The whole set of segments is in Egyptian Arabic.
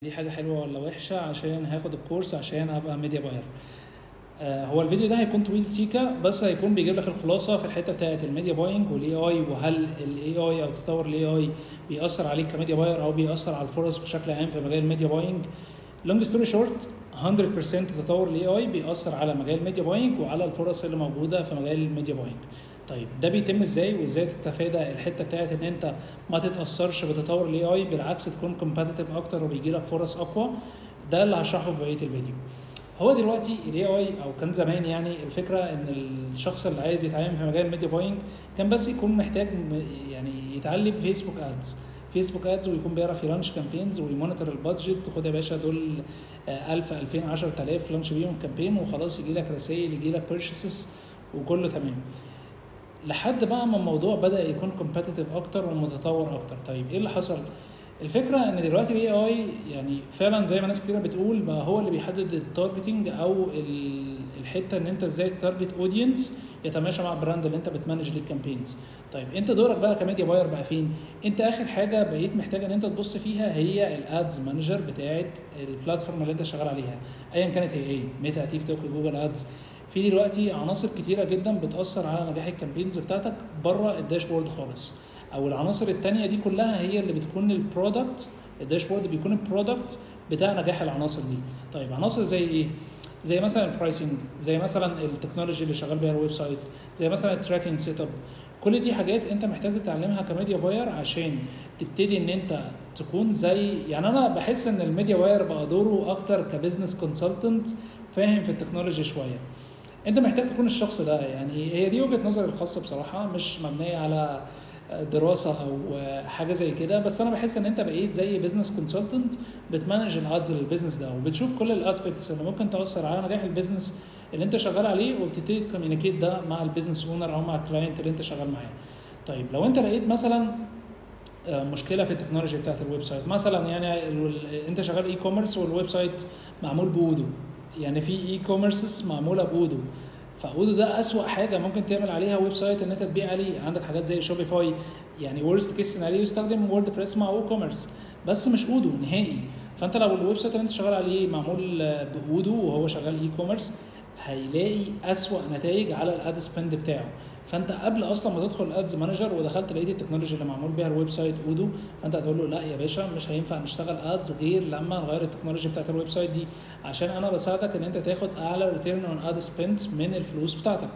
دي حاجة حلوة ولا وحشة؟ عشان هاخد الكورس عشان ابقى media buyer. هو الفيديو ده هيكون طويل سيكا، بس هيكون بيجيب لك الخلاصة في الحتة بتاعة ال media buying وال AI، وهل ال AI او تطور ال AI بيأثر عليك ك media buyer او بيأثر على الفرص بشكل عام في مجال ال media buying. long story short، 100% تطور ال AI بيأثر على مجال ال media buying وعلى الفرص اللي موجودة في مجال ال media buying. طيب ده بيتم ازاي، وازاي تتفادى الحتة بتاعت ان انت ما تتاثرش بتطور ال AI، بالعكس تكون competitive اكتر وبيجي لك فرص اقوى؟ ده اللي هشرحه في بقية الفيديو. هو دلوقتي ال AI، او كان زمان يعني، الفكرة ان الشخص اللي عايز يتعين في مجال ال media buying كان بس يكون محتاج يعني يتعلم فيسبوك ads ويكون بيعرف ي launch campaigns وي monitor ال budget. خد يا باشا دول 1000، 2000، 10,000، launch بيهم campaign وخلاص، يجي لك رسائل، يجي لك purchases وكله تمام. لحد بقى ما الموضوع بدا يكون competitive اكتر ومتطور اكتر. طيب ايه اللي حصل؟ الفكرة ان دلوقتي ال AI يعني فعلا زي ما ناس كتيرة بتقول بقى هو اللي بيحدد ال targeting او الحتة ان انت ازاي ت target audience يتماشى مع ال brand اللي انت بت manage ليه campaigns. طيب انت دورك بقى ك media buyer بقى فين؟ انت اخر حاجة بقيت محتاج ان انت تبص فيها هي ال ads manager بتاعه ال platform اللي انت شغال عليها، ايا كانت هي ايه، ميتا، تيك توك، جوجل ادز. في دلوقتي عناصر كتيرة جدا بتاثر على نجاح ال campaigns بتاعتك بره ال dashboard خالص، او العناصر التانية دي كلها هي اللي بتكون ال product، ال dashboard بيكون ال product بتاع نجاح العناصر دي. طيب عناصر زي ايه؟ زي مثلا ال pricing، زي مثلا ال technology اللي شغال بيها ال website، زي مثلا ال tracking setup. كل دي حاجات انت محتاج تتعلمها ك media buyer عشان تبتدي ان انت تكون زي، يعني انا بحس ان ال media buyer بقى دوره اكتر ك business consultant فاهم في ال technology شوية. انت محتاج تكون الشخص ده، يعني هي دي وجهة نظري الخاصة بصراحة، مش مبنية على دراسة او حاجة زي كده، بس انا بحس ان انت بقيت زي business consultant بت manage ال ads لل business ده، وبتشوف كل ال aspects اللي ممكن تاثر على نجاح ال business اللي انت شغال عليه، وبتبتدي ت communicate ده مع ال business owner او مع ال client اللي انت شغال معاه. طيب لو انت لقيت مثلا مشكلة في ال technology بتاعت ال website مثلا، يعني انت شغال e-commerce وال website معمول ب Odoo، يعني في e-commerces معمولة ب Odoo، ف Odoo ده اسوأ حاجة ممكن تعمل عليها website ان انت تبيع عليه. عندك حاجات زي Shopify، يعني worst case scenario يستخدم WordPress مع WooCommerce، بس مش Odoo نهائي. فانت لو ال website اللي انت شغال عليه معمول ب Odoo وهو شغال e-commerce، هيلاقي اسوأ نتائج على ال ad spend بتاعه. فانت قبل اصلا ما تدخل ال ads manager ودخلت لقيت ال technology اللي معمول بيها ال website Odoo، فانت هتقول له لا يا باشا، مش هينفع نشتغل ads غير لما نغير ال technology بتاعت ال website دي، عشان انا بساعدك ان انت تاخد اعلى return on ad spend من الفلوس بتاعتك.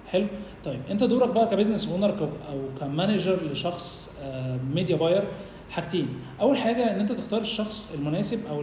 حلو. طيب انت دورك بقى ك business owner او ك manager لشخص media buyer حاجتين. اول حاجة ان انت تختار الشخص المناسب او